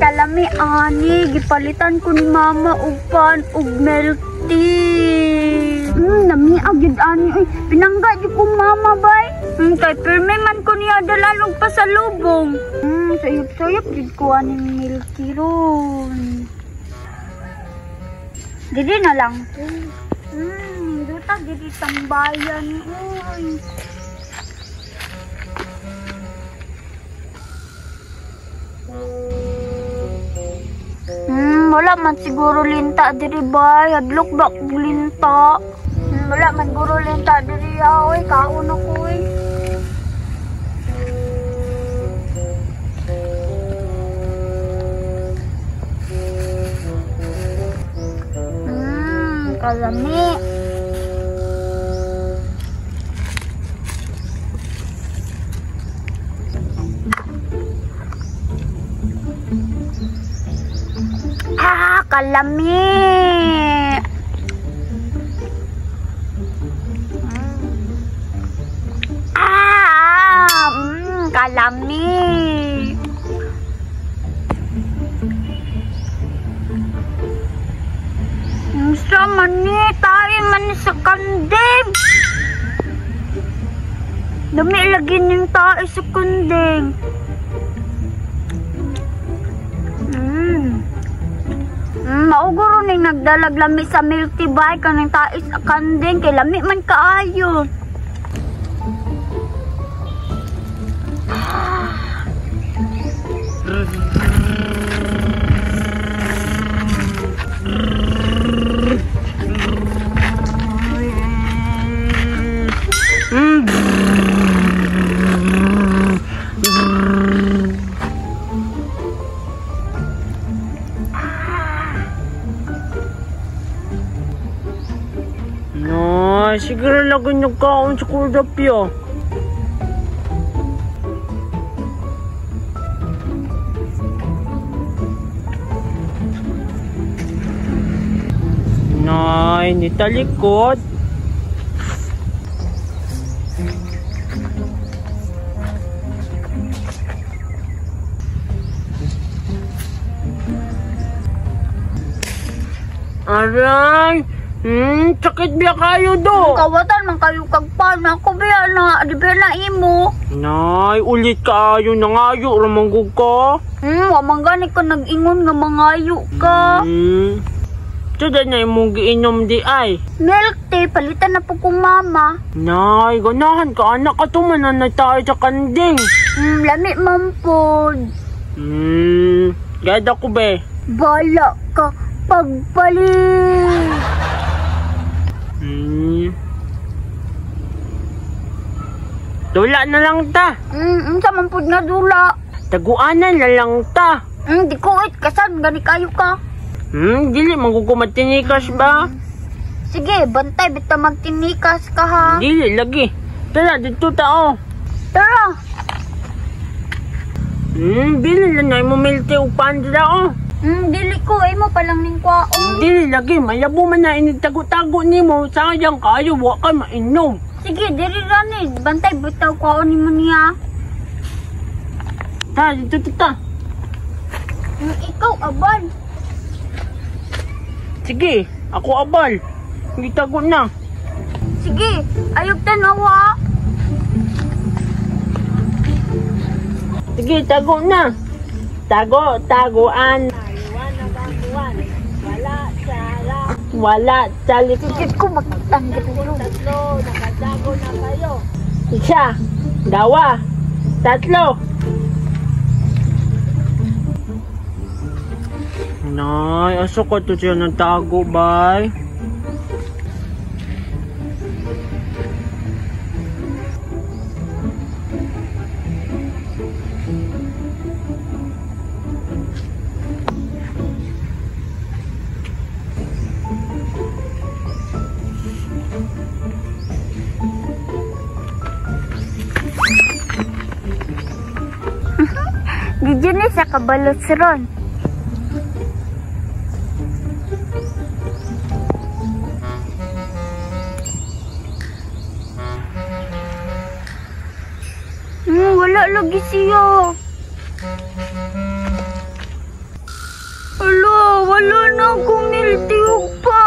Kalami ani, gipalitan ko ni mama og pan og milk tea. Lami gyud ani. Uy, pinangga jud ko mama bay. Kay pirmi man ko niya dalan og pasalubong. Sayop-sayop jud ko aning milk tea ron. Dili na lang. Duta dili tambayan uy. Wala man siguro linta diri bay, hadlok ba kog linta? Wala man guro linta diri oy, kaon ako oy. Kalami. Ah, kalami. Kalami. Unsa man ni, tayo man ni sa kanding. Dami lagi ning tae sa kanding. Mauguro ning nagdalag lami sa milk tea bay kaning tae sa kanding kay lami man kaayo. No, siguro lagi nagkaon sa kudapyo. Nay, nitalikod. Aray! Sakit biya kayo do. Kawatan man kayo kagpan ako biya na, di biya na imo. Nay, ulit kaayo nangayo ramanggug ka. Wa man gani ka nag-ingon nga mangayo ka. Tuda na imong giinom di ay. Milk tea, palitan na po kong mama. Nay, ganahan ka anak ka tumanan na tayo sa kanding. Lami man pod. Gada ko be. Bala ka pagpalit. Dula na lang ta. Unsa man pud nga dula? Taguanan na lang ta. Di ko it kasan gani kayo ka. Dili man ko matinikas ba? Sige, bantay bitaw magtinikas ka ha. Dili lagi. Tara dito ta oh. Tara. Dili lang na imo milk tea ug pandra oh. Dili ko imo pa lang ning kwaon. Dili lagi malabo man na initago-tago nimo, sayang kayo wa ka mainom. Sige, dili ra ni, bantay bitaw kwaon nimo niya. Ta dito ta. Ikaw abal. Sige, ako abal. Gitago na. Sige, ayog tanawa. Sige, tago na. Tago, taguan. Wala sa likod. Sige ko magtanggap ko. Tatlo, nakatago na kayo. Isa, dawa, tatlo. Nay, asa ko to siya nagtago, bay? Di dyan eh, sa kabalot ron. Wala lagi siya. Hala, wala na akong milk tea ug pan.